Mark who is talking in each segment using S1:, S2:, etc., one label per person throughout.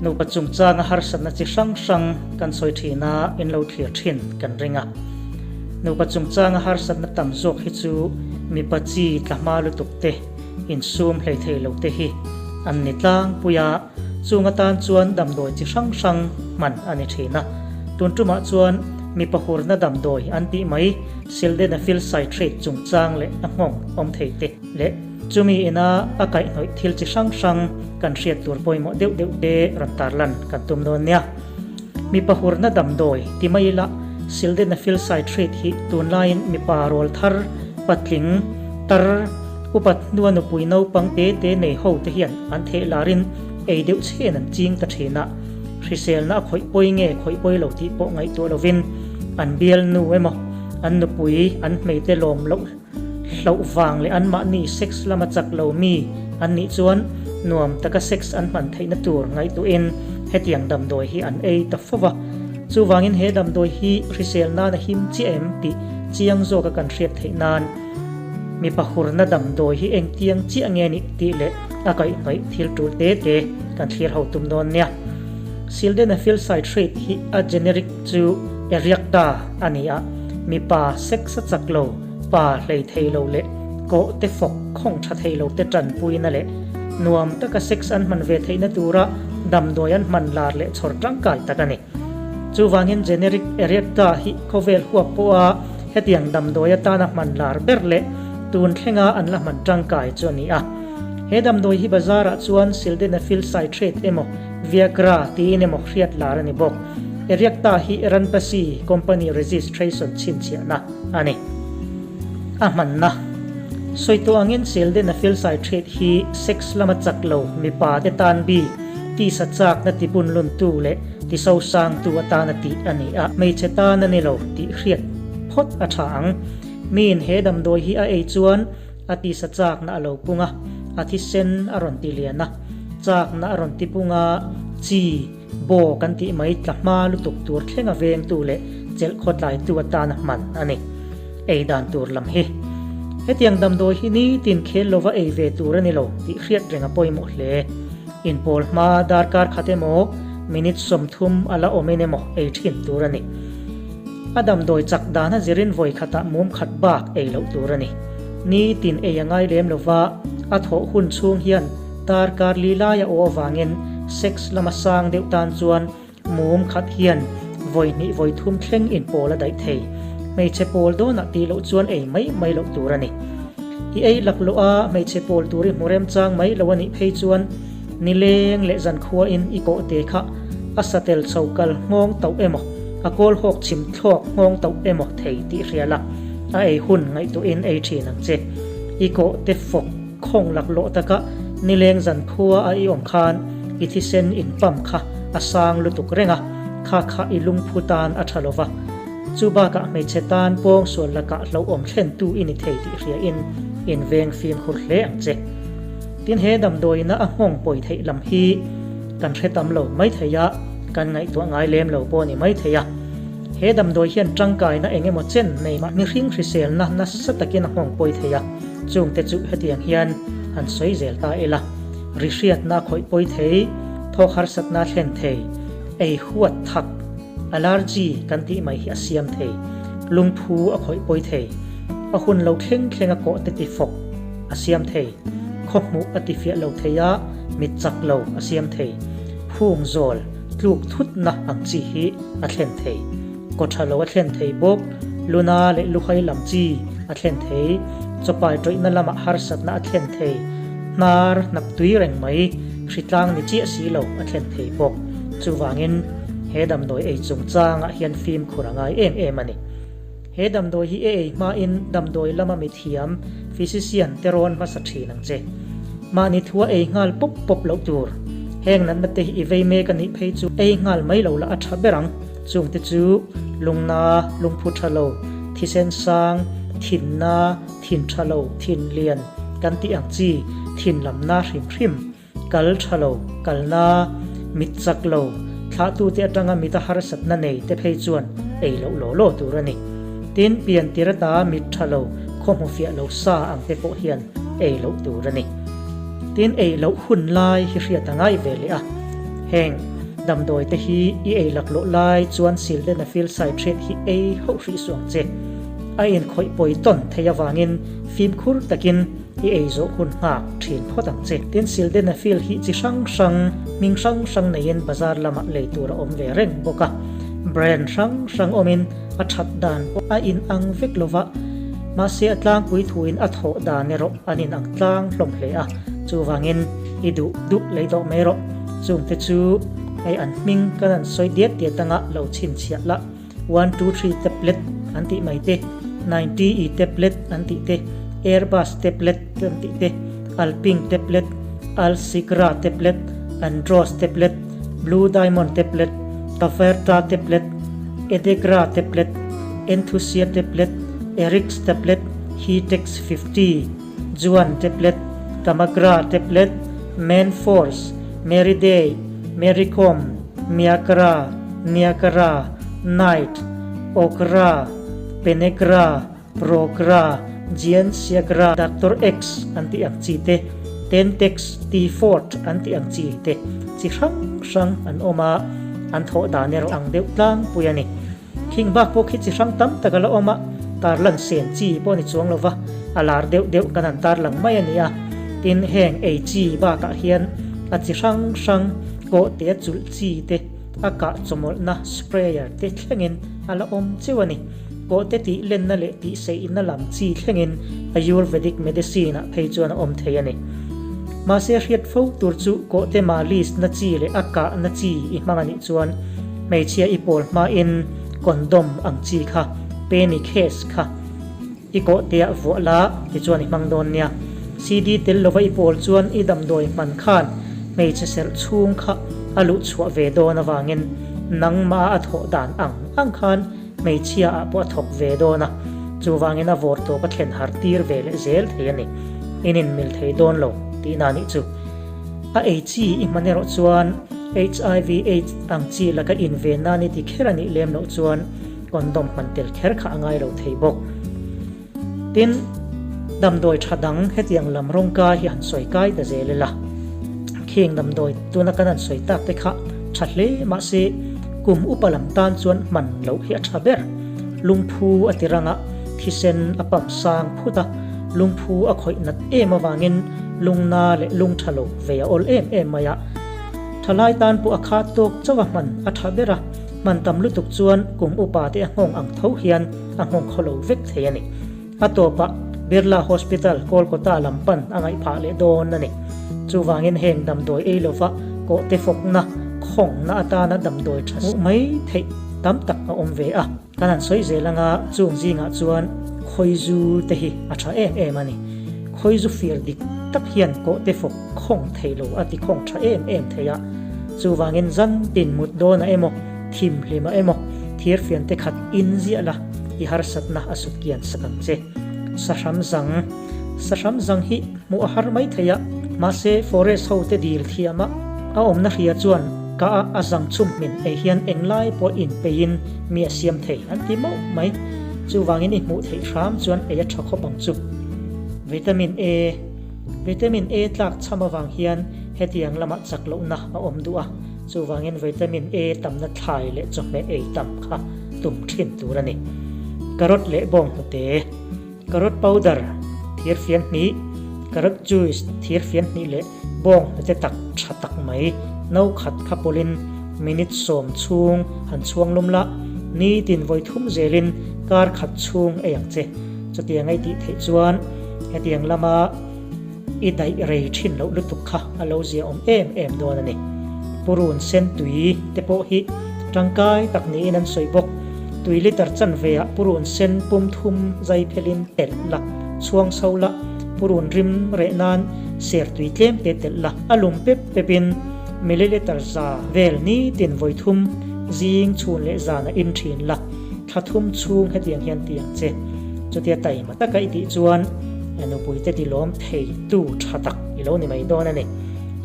S1: Nupa chungchanga harsatna chi hrang hrang kan sawi thin a, in lo thlir thin kan ring a. Nupa chungchanga harsatna tam zawk hi chu mipa chi tla hma lutuk te, insum hlei thei lo te hi an ni tlangpui a, chung atan chuan damdawi chi hrang hrang hman a ni thin a. Tun tumah chuan mipa hurna damdawi an tih mai sildenafil citrate chungchang leh a nghawng awm thei te leh chumi ina a kaihhnawih thil chi hrang hrang kan hriat tur pawimawh deuh deuh te rawn tarlan kan tum dawn nia. Mipa hurna damdawi ti mai ila sildenafil citrate hi tunlaiin mipa rawl thar patling tar upat hnua nupui naupang te te nei ho te hian an theh larin ei deuh chhen an ching ta thin a, hriselna a khawih pawi nge khawih pawi lo tih pawh ngaihtuah lovin an bial nu emaw an nupui an hmeite lawm loh hlauh vang leh anmahni sex lama chak lo mi an nih chuan nuam taka sex an hman theihna tur ngaihtuahin hetiang damdawi hi an ei ta fo va. Chuvangin he damdawi hi hrisel nan a him chiah em tih chiang zawka kan hriat theih nan mipa hurna damdawi hi engtiang chiah nge nih tih leh a kaihhnawih thil tul te te kan thlir ho tum dawn nia. Sildenafil citrate hi a generic chu Eriacta a ni a, mipa sex a chak lo, pa hlei thei lo leh kawh te fawk khawng tha thei lo te tanpuina leh nuam taka sex an hman ve theihna tura damdawi an hman lar leh chhawr tangkai tak a ni. Chuvangin generic Eriacta hi khawvel huap pawha hetiang damdawi atana hman lar ber leh tun thlenga an la hman tangkai chu a ni a. He damdawi hi bazarah chuan sildenafil citrate emaw Viagra tiin emaw hriat lar a ni bawk. Eriacta hi Ranpasi company registration chhinchhiahna a ni. A hmanna sawi tawh angin sildenafil citrate hi sex lama chak lo mipa te tan bik tisa chakna tibunluntu leh tisosangtu atana tih a ni a, hmeichhe tan a ni lo tih hriat phawt a tha ang. Miin he damdawi hi a ei chuan A tisa chakna a lo pung a, a thisen a rawn ti lian a, chakna a rawn ti pung a, chi, baw kan tih mai tla hma lutuk tur thlenga vengtu leh chelh khawtlaitu atana hman a ni. Ei dan tur lam hi. Hetiang damdawi hi nitin khel lova ei ve tur a ni lo tih hriat reng a pawimawh hle. Inpawl hma darkar khat emaw, minute 30 a la awmin emaw ei thin tur a ni. A damdawi chak dana zirin vawi khatah mum khat bak ei loh tur a ni. Nitin ei a ngai lem lova, a thawh hun chhung hian tar kar li lai a aw avangin sex lama sang deuh tan chuan mum khat hian vawi hnih vawi thum thleng inpawl a daih thei. Hmeichhe pawl dawnah tih loh chuan ei mai mai loh tur a ni. I ei laklawh a, hmeichhe pawl tur i hmu remchang mai lo a nih phei chuan Nileng leh zankhuain i kawhte kha a satel chho kal nghawng tauh emaw, a kawl hawk chhim thlawk nghawng tauh emaw thei tih hria la, a ei hun ngaihtuahin ei thin ang che. I kawhte fawk khawng laklawh taka nileng zankhua a i awm khan i thisen in pump kha a sang lutuk reng a, kha kha i lungphu tan a tha lova. Chu bakah hmeichhe tan pawngsual lakah hlauhawm thlentu i ni thei tih hriain inveng fimkhur hle ang che. Tin he damdawiina a nghawng pawi theih lam hi kan hre tam lo mai thei a, kan ngaihtuah ngai lem lo pawh a ni mai thei a. He damdawi hian tangkaina eng emaw chen nei mah mihring hriselna nasa takin a nghawng pawi thei a, chungte chu hetiang hian han sawi zel ta ila, ri hriatna khawih pawi thei, thawk harsatna thlen thei, ei huat thak, allergy kan tih mai hi a siam thei, lungphu a khawih pawi thei, a hun lo thleng thleng a kawh te ti fawk a siam thei, khaw hmuh a ti fiah lo thei a, mit chak lo a siam thei, phung zawl tluk thutna ang chi hi a thlen thei, kaw tha lo a thlen thei bawk, luna leh luhai lam chi a thlen thei, chawpai tawihna lamah harsatna a thlen thei, hnar hnap tui reng mai hritlang ni chiah si lo a thlen thei bawk. Chuvangin he damdawi ei chungchangah hian fimkhur a ngai em em a ni. He damdawi hi e ei hmain damdawi lama mithiam, physician, te rawn hmasa thin ang che. Mahni thua ei nghal pawp pawp loh tur. Heng natna te hi i vei mek a nih phei chu ei nghal mai lo la a tha ber ang. Chungte chu lungna, lungphu tha lo, thisen sang, thinna, thin tha lo, thin lian kan tih ang chi, thin lamna hrim hrim. Kal tha lo, kalna, mit chak lo, thlahtute atanga mita harsatna nei te phei chuan ei loh law law tur a ni. Tin, pian tir ata mit tha lo, khaw hmu fiah lo sa ang te pawh hian ei loh tur a ni. Tin, ei loh hun lai hi hriat a ngai ve leh a. Heng damdawi te hi i ei laklawh lai chuan sildenafil citrate hi ei hauh hrih suh ang che. A inkhawih pawi tawn thei avangin fimkhur takin i ei zawh hun nghak thin phawt ang che. Tin, sildenafil hi chi hrang hrang, hming hrang hrang neiin bazar lamah lei tur a awm ve reng bawk a. Brand hrang hrang awmin a that dan pawh a inang vek lova, mahse a tlangpui thuin a thawh dan erawh an inang tlang hlawm hle a, chuvangin i duh duh lei tawh mai rawh. Chungte chu hei an hming kan han sawi diat diat anga lo chhinchhiah lah. One two three tablet an tih mai te, 90 E tablet an tih te, Airbus tablet an tih te, Alping tablet, Alsigra tablet, Andros tablet, Blue Diamond tablet, Caverta tablet, Edegra tablet, Enthusia tablet, Erix tablet, Hitex 50, Juan tablet, Kamagra tablet, Manforce, Meriday, Mericom, Miakra, Niagara, Night, Okra, Penegra, Progra, Giansiagra, Doctor X an tih ang chi te, Tentex, T-Fort an tih ang chi te chi hrang hrang an awm a, an thawh dan erawh ang deuh tlangpui a ni. Khing bak pawh khi chi hrang tam tak a la awm a, tarlan sen chi pawh a ni chuang lo va, a lar deuh deuh kan han tarlang mai a ni a. Tin, heng ei chi bakah hian a chi hrang hrang kawh te a chulh chi te, a kah chawmawlhna sprayer te thlengin a la awm cheu a ni. Kawh te tih lenna leh tih seihna lam chi thlengin Ayurvedic medicine ah phei chuan a awm thei a ni. Mahse hriat fo tur chu kawh te malis na chi leh a kah na chi i hmang a nih chuan hmeichhia i pawl hmain condom ang chi kha penny case kha i kawh te ah vuah la tichuan i hmang dawn nia. CD tel lova i pawl chuan i damdawi hman khan hmeichhe serh chhung kha a luh chhuah ve dawn avangin nangmah a thawh dan ang ang khan Hmeichhia ah pawh a thawk ve dawn a, chuvangin a vawr tawp a thlen har tir ve leh zel thei a ni. In inmil thei dawn lo tihna nih chu. A ei chi i hman erawh chuan HIV aids ang chi laka inven nan i ti kher a nih lem loh chuan condom hman tel kher kha a ngai lo thei bawk. Tin, damdawi tha dang hetiang lam rawng kai hi han sawi kai ta zel ila. Khing damdawi tuna kan han sawi tak te kha tha hle mahse kum upa lam tan chuan hman loh hi a tha ber. Lungphu a ti rang a, thisen a pump sang phut a, lungphu a khawih nat em avangin lungna leh lung tha lo ve a awl em em mai a. Thalai tan pawh a khat tawk chauh a hman a tha ber a, hman tam lutuk chuan kum upa te a nghawng ang tho hian a nghawng khaw lo vek thei a ni. A tawpah Birla Hospital, Kolkata lam pan a ngaih phah leh dawn a ni. Chuvangin heng damdawi ei lova kawhte fawkna, khawngna atana damdawi tha hmuh mai theih tam tak a awm ve a. Kan han sawi zel anga chung zingah chuan khawizu te hi a tha em em a ni. Khawizu fir dik tak hian kawhte fawk khawng thei lo a ti khawng tha em em thei a. Chuvangin zan tin mut dawnah emaw, Thimhlima emaw, thirfian te khat in ziah la, i harsatna a sut kian sak ang che. Sahram zang, Sahram zang hi hmuh a har mai thei a, mahse forest ho te dil thiam a, a awmna hria chuan ka a a zang chhum hmin ei hian englai pawh in peiin mi a siam thei an ti mauh mai. Chuvangin i hmuh theih hram chuan ei a tha khawp ang chu. Vitamin A, Vitamin A tlak chham avang hian hetiang lamah chak lohna a awm duh a. Chuvangin vitamin A tamna thlai leh chawhmeh ei tam kha tum thin tur a ni. Carrot leh bawnghnute, Carrot powder, thir fian hnih, carrot juice, thir fian hnih leh bawnghnute tak tha tak mai no khat kha pawlhin minute 10 chhung han chhuang lum la, nitin vawi thum zelin kar khat chhung ei ang che. Chutiang ei tih theih chuan hetiang lama I daih rei thin loh lutuk kha a lo zia awm em em dawn a ni. Purun sen tui te pawh hi tangkai tak niin an sawi bawk. Tui liter chanve ah purun sen pum thum zai phelin telh la, chhuang chho la, purun rim reh nan ser tui tlem te telh la, a lum pep pep in milliliter za vel nitin vawi thum zing chhun leh zan ah in thin la, thla thum chhung hetiang hian ti ang che. Chutia taima taka i tih chuan nupuite tilawm theitu tha tak i lo ni mai dawn a ni.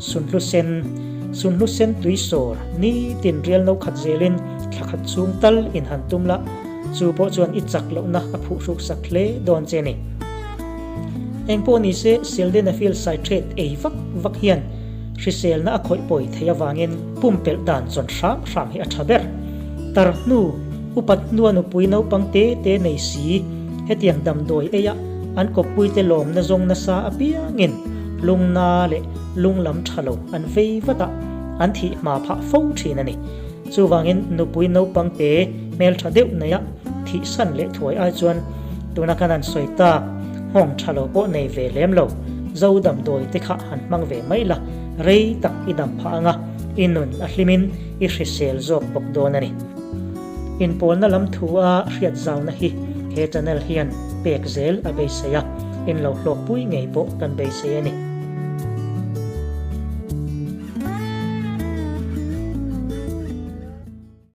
S1: Sunhlu sen, Sunhlu sen tui sawr nitin rial no khat zelin thla khat chhung tal in han tum la, chu pawh chuan i chak lohna a phuhruk sak hle dawn che a ni. Engpawh ni se, sildenafil citrate ei vak vak hian. Hriselna a khawih pawi thei avangin pumpelh dan zawn hram hram hi a tha ber. Tar hnu, upat hnua nupui naupang te te nei si, hetiang damdawi eia an kawppuite lawmna zawng nasa apiangin lungna leh lunglam tha lo an vei vat a, an thih hma phah fo thin a ni. Chuvangin nupui naupang te hmeltha deuh neia thihsan leh thuai ai chuan tuna kan han sawi tak nghawng tha lo pawh nei ve lem lo, zo damdawi te kha han hmang ve mai la, rei tak i dam phah anga i nun a hlimin i hrisel zawk bawk dawn a ni. Inpawlna lam thu a hriat zauna hi he channel hian pek zel a beisei a, in lo hlawkpui ngei pawh kan beisei a ni.